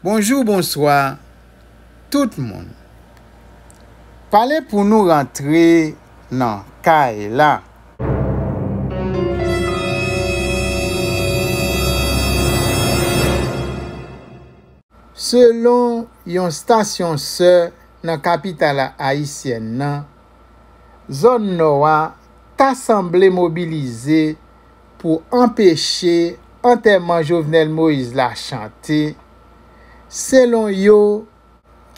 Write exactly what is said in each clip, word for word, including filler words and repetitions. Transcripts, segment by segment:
Bonjou, bonswa, tout moun. Pale pou nou rantre nan kay la. Selon yon stasyon sè nan kapital ayisyèn nan, zòn nò a ta sanble mobilize pou anpeche antèman Jovenel Moïse la chante, selon yo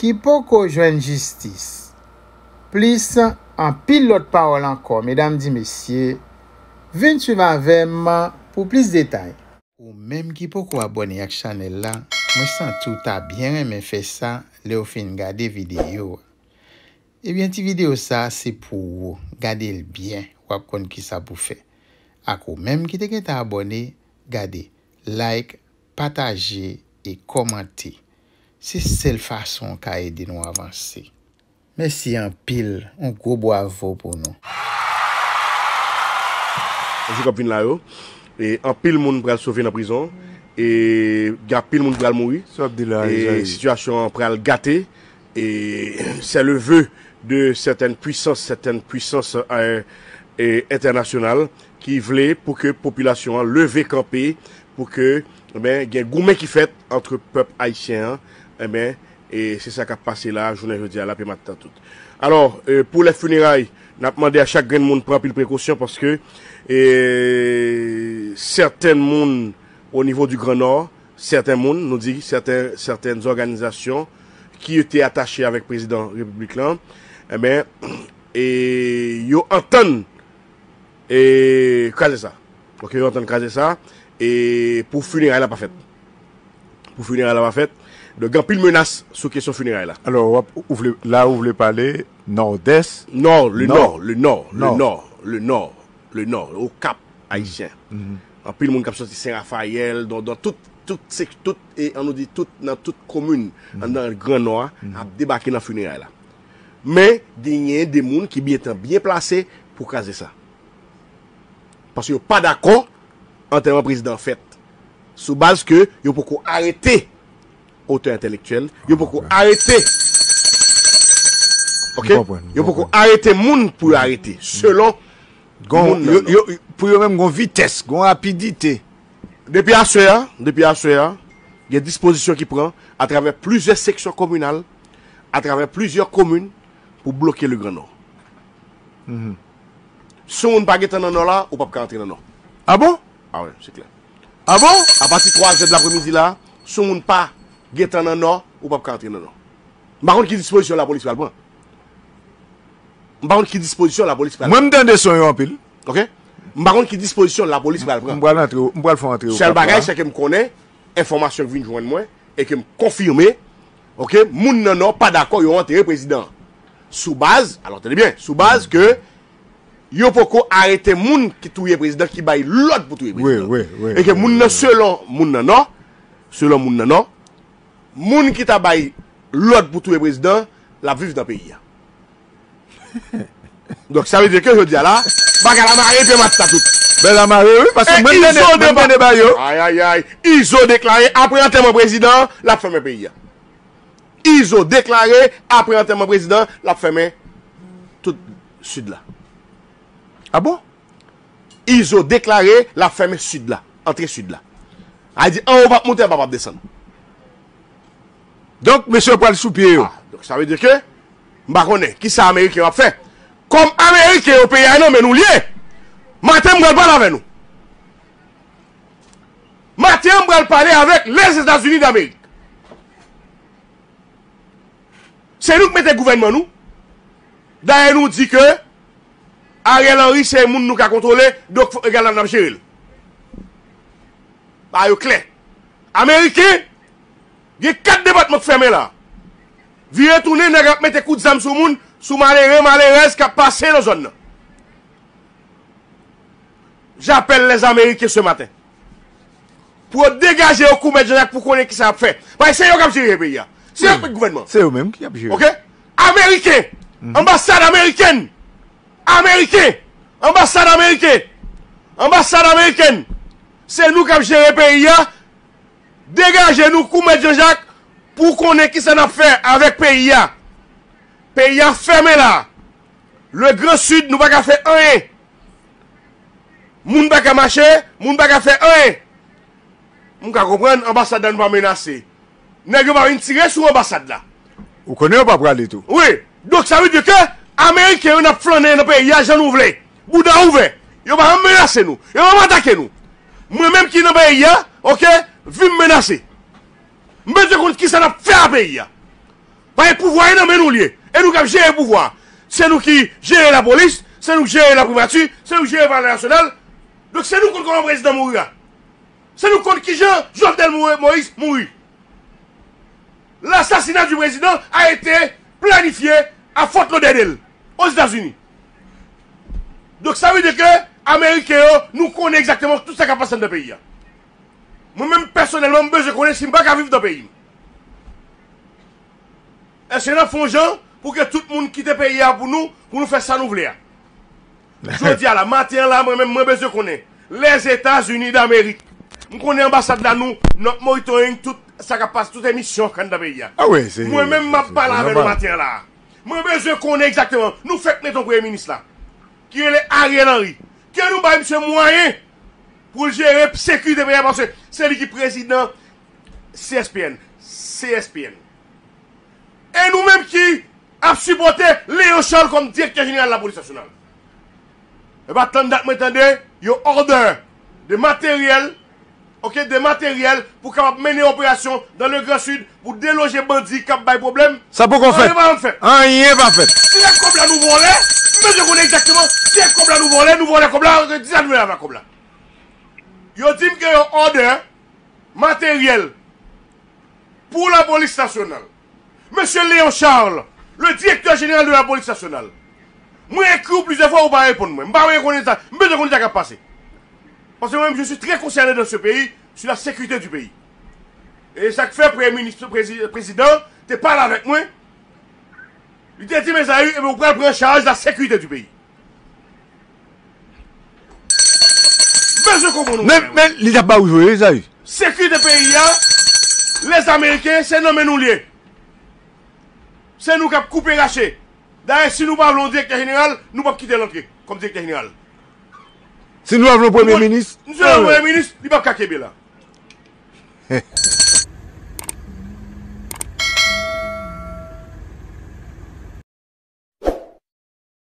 ki poko jwenn jistis. Plis anpil lòt pawòl ankò, medam di mesye, vin swiv avè m pou plis detay. Ou menm ki poko abòne ak chanèl la, mwen santi w ta byen renmen fè sa lè w fin gade videyo a. Ebyen, ti videyo sa a se pou ou. Gade l byen, w ap konn kisa pou fè. Ak ou menm ki te gentan abòne, gade, like, pataje e kòmante. Se sèl fason w ka ede nou avanse. Mèsi anpil, yon gwo bwavo pou nou. Jou k ap vin la yo, e anpil moun pral sove nan prizon, e gen anpil moun ki pral mouri, Sa w ap di la, e Isaïe? Sitiyasyon an pral gate, e c'est le vœu de certaines puissances, certaines puissances, euh, e entènasyonal ki vle pou ke popilasyon an leve kanpe, pou ke, ben, gen goumen ki fèt ant pèp ayisyen an, enben, e se sa k ap pase la, jounen jodi a, la, pe maten tout. Alò, e, pou lè fineray, n ap mande a chak grenn moun pran anpil prekosyon paske, e, sèten moun o nivo di Gran Nò, sèten moun, nou di sèten, sèten òganizasyon ki te atache avèk prezidan repiblik lan, enben, e yo antann, e, kraze sa. Ok, yo antann kraze sa, e pou fineray la pa fèt. Pou fineray la pa fèt. Donk, gen anpil menas sou kesyon fineray la. Alò, w ap, ou vle, la ou vle pale Nòdès? Non, le Nò. Nò, le Nò, le Nò. Nò, le Nò, le Nò, Okap ayisyen. Mhm. Anpil moun k ap soti Sen Rafayèl, don, don, tout, tout, se, tout, e, an nou di, tout, nan tout komin, anndan Gran Nò a, ap debake nan fineray la. Men, genyen de moun ki byen tan byen plase pou kraze sa. Paske yo pa dakò antèman prezidan an fèt. Sou baz ke yo poko arete otè entèlektyèl, yo poko arete. Ok? Yo poko arete moun pou yo arete, selon moun nan. Pou yo menm, gon vitès, gon rapidite. Depi aswè a, depi aswè a, gen dispozisyon ki pran atravè plizyè seksyon kominal, atravè plizyè komin pou bloke le Gran Nò. Si yon moun pa gentan nan Nò la, ou p ap ka antre nan Nò. Ah bon? Ah wi, se klè. Ah bon? Apati twa zè de lapremidi la, si yon moun pa gentan nan Nò, ou p ap ka antre nan Nò. M pa konn ki dispozisyon lapolis pral pran. M pa konn ki dispozisyon lapolis pral pran. Mwen, m tande son yo anpil. Ok? M pa konn ki dispozisyon lapolis pral pran. M pral antre, m pral fè antre. Sèl bagay, se ke m konnen, enfòmasyon ki vin jwenn mwen, e ke m konfime, ok, moun nan Nò pa dakò yo antere prezidan an. Sou baz, alò, tande byen, sou baz ke yo poko arete moun ki touye prezidan, ki bay lòd pou touye prezidan. Wi, wi, wi. E ke moun nan, selon moun nan Nò, selon moun nan Nò, moun ki ta bay lòd pou touye prezidan, l ap viv nan peyi a. Donk, sa vle di ke jodi a la, bagay la mare pye matant tout. Ben, la mare, wi, paske mwen tande, mwen tande ba yo. Ay, ay, ay. Izo deklare, apre antèman prezidan, l ap fèmen peyi a. Izo deklare, apre antèman prezidan, l ap fèmen tout Sid la. Ah bon? Izo deklare, l ap fèmen Sid la, antre Sid la. A di, anwo p ap monte, anba p ap desann. Donk, mesye yo pral sou pye yo. Ah, donk, sa vle di ke, m pa konnen, kisa Ameriken yo ap fè. Kòm Ameriken yo, peyi a nan men nou l ye, maten m pral pale avè nou. Maten an, m pral pale avèk Lèzetazini Damerik. Se nou k mete gouvènman nou. Dayè, nou di ke Ariel Henry se moun nou ka kontwole, donk fòk egal la n ap jere l. Ba yo klè. Ameriken, gen kat depatman k fèmen la. Vire tounen, nèg ap mete kout zam sou moun, sou malere, malerèz k ap pase nan zòn nan. J'appelle les Américains ce matin. Pou yo degaje yo kou Mèt Jan Jak pou konnen kisa y ap fè. Paske se yo k ap jere peyi a. Se yo k mete gouvènman. Se yo menm ki ap jere. Ok? Ameriken. Anbasad amerikèn. Ameriken. Anbasad ameriken. Anbasad amerikèn. Se nou k ap jere peyi a. Degaje nou kou Mèt Jan Jak pou w konnen kisa n ap fè avèk peyi a. Peyi a fèmen la. Le Grand Sud, nou pa ka fè anyen. Moun pa ka mache, moun pa ka fè anyen. M ka konprann anbasad la nou pa menase. Nèg yo pa vin tire sou anbasad la. Ou konnen yo pa prale tou. Wi. Donk sa vle di ke Ameriken yo n ap flannen nan peyi a jan nou vle. Bouda ouvè. Yo pa janm menase nou. Yo pa janm atake nou. Mwen menm ki nan peyi a, oke, vi m menase. M bezwen konn kisa n ap fè a peyi a. Paske pouvwa a nan men nou l ye. E nou k ap jere pouvwa a. Se nou ki jere lapolis, se nou k jere laprivati, se nou k jere palè nasyonal. Donk se nou k konn kòman prezidan mouri a. Se nou k konn kijan Jovenel Mo- Moïse mouri. L'assassinat du président a été planifié à Fort Lauderdale, aux États-Unis. Donk sa vle di ke Ameriken yo, nou konnen egzakteman tout sa k ap pase anndan peyi a. Mwen menm pèsonèlman, m bezwen konnen si m pa ka viv nan peyi m. Èske n ap fè yon jan pou ke tout moun kite peyi a pou nou, pou nou fè sa nou vle a? Jodi a la, maten an la, mwen menm, mwen bezwen konnen Lèzetazini Damerik. M konnen anbasad la, nou, n ap monitoring tout sa k ap pase, tout emisyon k anndan peyi a. Ah wi, se Mwen menm, m ap pale avè nou maten an la. Mwen bezwen konnen egzakteman. Nou fèk met yon premye minis la, ki rele Ariel Henry. Ke nou bay misye mwayen pou l jere sekirite peyi a, paske se li ki prezidan C S P N. C S P N. E nou menm ki ap sipòte Léon Charles kòm direktè jeneral lapolis nasyonal. E pa tann dat mwen tande yon order de materyèl, oke, de materyèl pou kapab mennen operasyon dans le Grand Sud pou deloje bandi k ap bay pwoblèm. Sa poko fèt. Anyen pa janm fèt. Anyen pa fèt. Si se kòb la nou vòlè, m bezwen konnen egzakteman si se kòb la nou vòlè, nou vòlè kòb la, di sa nou vle avè kòb la. Yo di m gen yon order materyèl pou lapolis nasyonal. Mesye Léon Charles, le directeur général de la police nationale. Mwen ekri w plizyè fwa, ou pa reponn mwen. M pa vle konnen sa. M bezwen konnen sa k ap pase. Paske mwen, je suis très concerné dans ce pays, sur la sécurité du pays. E sa k fè premye minis, prezi- prezidan, te pale avèk mwen. Li te di, Mezayi, ebyen, ou pral pran chaj la sekirite di peyi. Bezwen konprann nou. Men, men, li t ap ba ou jwe, wi, Zayi. Sekirite peyi a, les Ameriken, se nan men nou l ye. Se nou k ap koupe rache. Dayè, si nou pa vle yon direktè jeneral, nou p ap kite l antre kòm direktè jeneral. Si nou pa vle yon premye minis, nou vle yon premye minis, li p ap ka kenbe la.